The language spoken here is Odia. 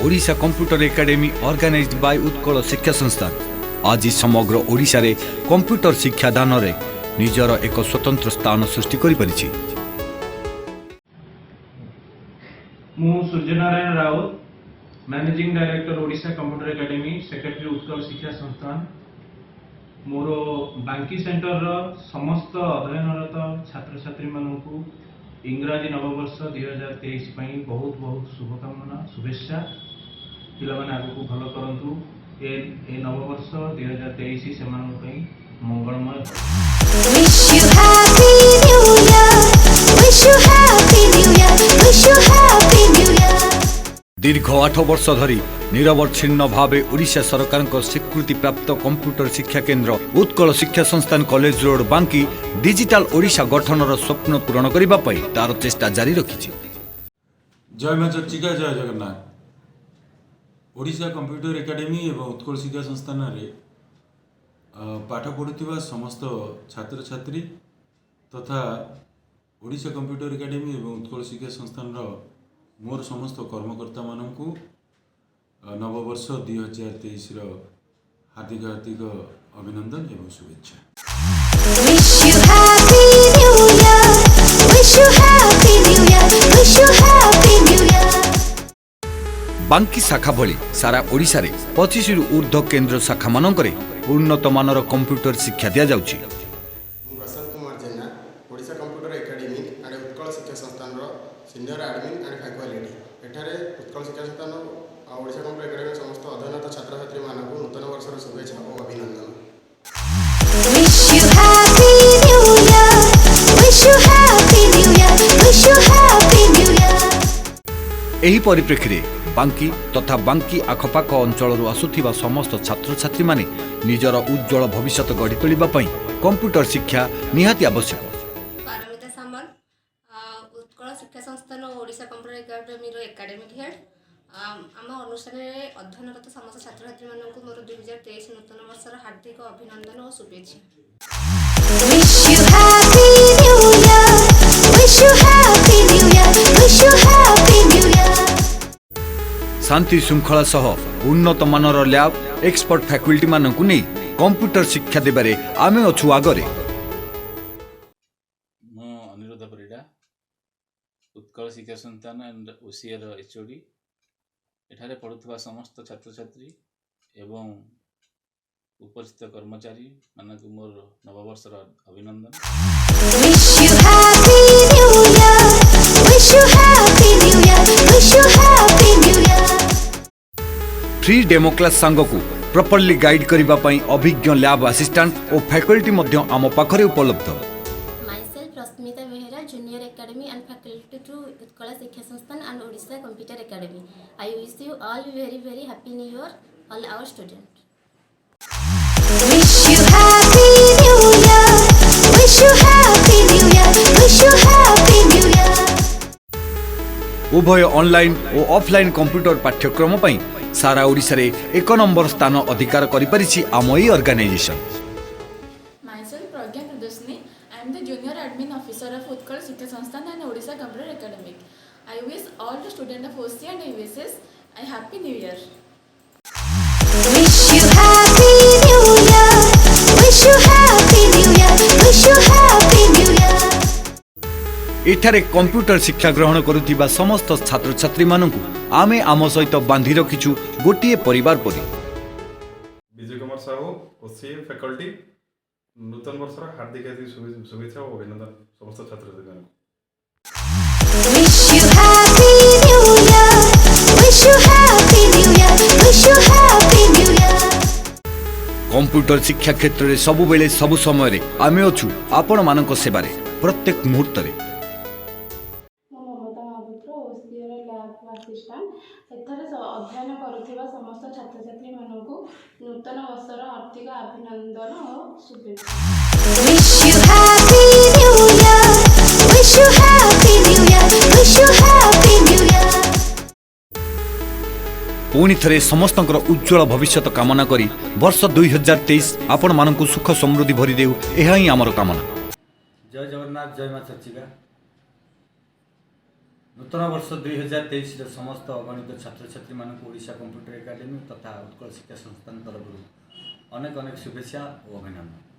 Odisha computer academy, organised Bai Utkal ଶିକ୍ଷା ସଂସ୍ଥାନ, ଆଜି ସମଗ୍ର ଓଡ଼ିଶାରେ କମ୍ପ୍ୟୁଟର ଶିକ୍ଷାଦାନରେ ନିଜର ଏକ ସ୍ୱତନ୍ତ୍ର ସ୍ଥାନ ସୃଷ୍ଟି କରିପାରିଛି। ମୁଁ Suryanarayan Raut, managing director, Odisha computer academy, secretary, Utkal ଶିକ୍ଷା ସଂସ୍ଥାନ। ମୋର ବାଙ୍କି ସେଣ୍ଟରର ସମସ୍ତ ଅଧ୍ୟୟନରତ ଛାତ୍ରଛାତ୍ରୀମାନଙ୍କୁ ଇଂରାଜୀ ନବବର୍ଷ 2023 ପାଇଁ ବହୁତ ବହୁତ ଶୁଭକାମନା, ଶୁଭେଚ୍ଛା। ପିଲାମାନେ ଆଗକୁ ଭଲ କରନ୍ତୁ। ଏ ନବବର୍ଷ 2023 ସେମାନଙ୍କ ପାଇଁ ମଙ୍ଗଳମୟ ହଉ। Wish you happy new year. Wish you happy new year. Wish you happy new year. ଦୀର୍ଘ 8 ବର୍ଷ ଧରି ନିରବଚ୍ଛିନ୍ନ ଭାବେ ଓଡ଼ିଶା ସରକାରଙ୍କ ସ୍ୱୀକୃତିପ୍ରାପ୍ତ କମ୍ପ୍ୟୁଟର ଶିକ୍ଷା କେନ୍ଦ୍ର ଉତ୍କଳ ଶିକ୍ଷା ସଂସ୍ଥାନ, କଲେଜ ରୋଡ, ବାଙ୍କି, ଡିଜିଟାଲ ଓଡ଼ିଶା ଗଠନର ସ୍ୱପ୍ନ ପୂରଣ କରିବା ପାଇଁ ତାର ଚେଷ୍ଟା ଜାରି ରଖିଛି। ଜୟ ମା ଚର୍ଚ୍ଚିକା, ଜୟ ଜଗନ୍ନାଥ। ଓଡ଼ିଶା କମ୍ପ୍ୟୁଟର ଏକାଡେମୀ ଏବଂ ଉତ୍କଳ ଶିକ୍ଷା ସଂସ୍ଥାନରେ ପାଠ ପଢ଼ୁଥିବା ସମସ୍ତ ଛାତ୍ରଛାତ୍ରୀ ତଥା ଓଡ଼ିଶା କମ୍ପ୍ୟୁଟର ଏକାଡେମୀ ଏବଂ ଉତ୍କଳ ଶିକ୍ଷା ସଂସ୍ଥାନର ମୋର ସମସ୍ତ କର୍ମକର୍ତ୍ତାମାନଙ୍କୁ ନବବର୍ଷ 2023ର ହାର୍ଦ୍ଦିକ ହାର୍ଦ୍ଦିକ ଅଭିନନ୍ଦନ ଏବଂ ଶୁଭେଚ୍ଛା। Wish you happy new year. Wish you happy new year. Wish you happy new year. Banki ଶାଖା ଭଳି ସାରା ଓଡ଼ିଶାରେ 25ରୁ ଉର୍ଦ୍ଧ୍ୱ କେନ୍ଦ୍ର ଶାଖାମାନଙ୍କରେ ଉନ୍ନତମାନର କମ୍ପ୍ୟୁଟର ଶିକ୍ଷା ଦିଆଯାଉଛି। ମୁଁ Prashant Kumar Jena, Odisha computer academy and Utkal ଶିକ୍ଷା ସଂସ୍ଥାନର ସିନିୟର ଆଡ଼ମିନ୍ ଆଣ୍ଡ ଫ୍ୟାକଲ୍ଟି। ଏଠାରେ ଉତ୍କଳ ଶିକ୍ଷା ସଂସ୍ଥାନ ଆଉ ଓଡ଼ିଶା କମ୍ପ୍ୟୁଟର ଏକାଡେମୀ ସମସ୍ତ ଅଧ୍ୟୟନରତ ଛାତ୍ରଛାତ୍ରୀମାନଙ୍କୁ ନୂତନ ବର୍ଷର ଶୁଭେଚ୍ଛା ଓ ଅଭିନନ୍ଦନ। Wish you happy new year. Wish you happy new year. Wish you happy new year. ଏହି ପରିପ୍ରେକ୍ଷୀରେ ବାଙ୍କି ତଥା ବାଙ୍କି ଆଖପାଖ ଅଞ୍ଚଳରୁ ଆସୁଥିବା ସମସ୍ତ ଛାତ୍ରଛାତ୍ରୀମାନେ ନିଜର ଉଜ୍ଜ୍ୱଳ ଭବିଷ୍ୟତ ଗଢ଼ି ତୋଳିବା ପାଇଁ କମ୍ପ୍ୟୁଟର ଶିକ୍ଷା ନିହାତି ଆବଶ୍ୟକ। ପାରମିତା ସାମଲ, ଉତ୍କଳ ଶିକ୍ଷା ସଂସ୍ଥାନ ଓ ଓଡ଼ିଶା କମ୍ପ୍ୟୁଟର ଏକାଡେମୀର ଏକାଡେମିକ୍ ହେଡ଼୍। ଆମ ଅନୁଷ୍ଠାନରେ ଅଧ୍ୟୟନରତ ସମସ୍ତ ଛାତ୍ରଛାତ୍ରୀମାନଙ୍କୁ ମୋର 2023 ନୂତନ ବର୍ଷର ହାର୍ଦ୍ଦିକ ଅଭିନନ୍ଦନ ଓ ଶୁଭେଚ୍ଛା। Wish you happy new year. Wish you happy new year. Wish you happy new year. ଶାନ୍ତି ଶୃଙ୍ଖଳା ସହ ଉନ୍ନତ ମାନର ଲ୍ୟାବ୍, ଏକ୍ସପର୍ଟ ଫ୍ୟାକଲ୍ଟିମାନଙ୍କୁ ନେଇ କମ୍ପ୍ୟୁଟର ଶିକ୍ଷା ଦେବାରେ ଆମେ ଅଛୁ ଆଗରେ। ମୁଁ ଅନିରୁଦ୍ଧ ପରିଡ଼ା, ଉତ୍କଳ ଶିକ୍ଷା ସଂସ୍ଥାନ ଆଣ୍ଡ ଓସିଏର ଏଚ୍ ଓ ଡି। ଏଠାରେ ପଢ଼ୁଥିବା ସମସ୍ତ ଛାତ୍ରଛାତ୍ରୀ ଏବଂ ଉପସ୍ଥିତ କର୍ମଚାରୀମାନଙ୍କୁ ମୋର ନବବର୍ଷର ଅଭିନନ୍ଦନ। Wish you happy new year. Wish you happy new year. Wish you happy new year. Free demo class ସାଙ୍ଗକୁ ପ୍ରପରଲି ଗାଇଡ୍ କରିବା ପାଇଁ ଅଭିଜ୍ଞ ଲ୍ୟାବ୍ ଆସିଷ୍ଟାଣ୍ଟ ଓ ଫ୍ୟାକଲ୍ଟି ମଧ୍ୟ ଆମ ପାଖରେ ଉପଲବ୍ଧ। Myself Rasmita Mehra, Junior Academic and Faculty to Utkala Shiksha Sansthan and Odisha Computer Academy. I wish you all very very happy new year, all our students. Wish you happy new year. Wish you happy new year. Wish you happy new year. ଉଭୟ ଅନଲାଇନ୍ ଓ ଅଫଲାଇନ୍ କମ୍ପ୍ୟୁଟର ପାଠ୍ୟକ୍ରମ ପାଇଁ ସାରା ଓଡ଼ିଶାରେ ଏକ ନମ୍ବର ସ୍ଥାନ ଅଧିକାର କରିପାରିଛି ଆମ ଏଇ organisation. Myself Pragya Pradoshni. I am the Junior Admin Officer of Utkal Shiksha Sansthan and Odisha Computer Academy. I wish all the students of OC and USS a happy new year. Wish you happy new year. Wish you happy new year. Wish you happy new year. ଏଠାରେ କମ୍ପ୍ୟୁଟର ଶିକ୍ଷା ଗ୍ରହଣ କରୁଥିବା ସମସ୍ତ ଛାତ୍ରଛାତ୍ରୀମାନଙ୍କୁ ଆମେ ଆମ ସହିତ ବାନ୍ଧି ରଖିଛୁ ଗୋଟିଏ ପରିବାର ପରି। ବିଜୟ କୁମାର ସାହୁ, ଓସିଏ ଫ୍ୟାକଲ୍ଟି। ନୂତନ ବର୍ଷର ହାର୍ଦ୍ଦିକ ହାର୍ଦ୍ଦିକ ଶୁଭେଚ୍ଛା ଓ ଅଭିନନ୍ଦନ ସମସ୍ତ ଛାତ୍ରଛାତ୍ରୀମାନଙ୍କୁ। Wish you happy new year. Wish you happy new year. Wish you happy new year. Computer ଶିକ୍ଷା କ୍ଷେତ୍ରରେ ସବୁବେଳେ, ସବୁ ସମୟରେ ଆମେ ଅଛୁ ଆପଣମାନଙ୍କ ସେବାରେ, ପ୍ରତ୍ୟେକ ମୁହୂର୍ତ୍ତରେ। ମୁଁ ମମତା ମହାପାତ୍ର, ଓସିଏର ଲ୍ୟାବ୍ ଆସିଷ୍ଟାଣ୍ଟ। ଏଠାରେ ଅଧ୍ୟୟନ କରୁଥିବା ସମସ୍ତ ଛାତ୍ରଛାତ୍ରୀମାନଙ୍କୁ ନୂତନ ବର୍ଷର ହାର୍ଦ୍ଦିକ ଅଭିନନ୍ଦନ ଓ ଶୁଭେଚ୍ଛା। Wish you happy new year. Wish you happy new year. Wish you happy new year. ପୁଣି ଥରେ ସମସ୍ତଙ୍କର ଉଜ୍ଜ୍ୱଳ ଭବିଷ୍ୟତ କାମନା କରି ବର୍ଷ 2023 ଆପଣମାନଙ୍କୁ ସୁଖ ସମୃଦ୍ଧି ଭରିଦେଉ, ଏହା ହିଁ ଆମର କାମନା। ଜୟ ଜଗନ୍ନାଥ, ଜୟ ମା ଚର୍ଚ୍ଚିକା। ନୂତନ ବର୍ଷ 2023ରେ ସମସ୍ତ ଅଗଣିତ ଛାତ୍ରଛାତ୍ରୀମାନଙ୍କୁ ଓଡ଼ିଶା କମ୍ପ୍ୟୁଟର ଏକାଡେମୀ ତଥା ଉତ୍କଳ ଶିକ୍ଷା ସଂସ୍ଥାନ ତରଫରୁ ଅନେକ ଅନେକ ଶୁଭେଚ୍ଛା ଓ ଅଭିନନ୍ଦନ।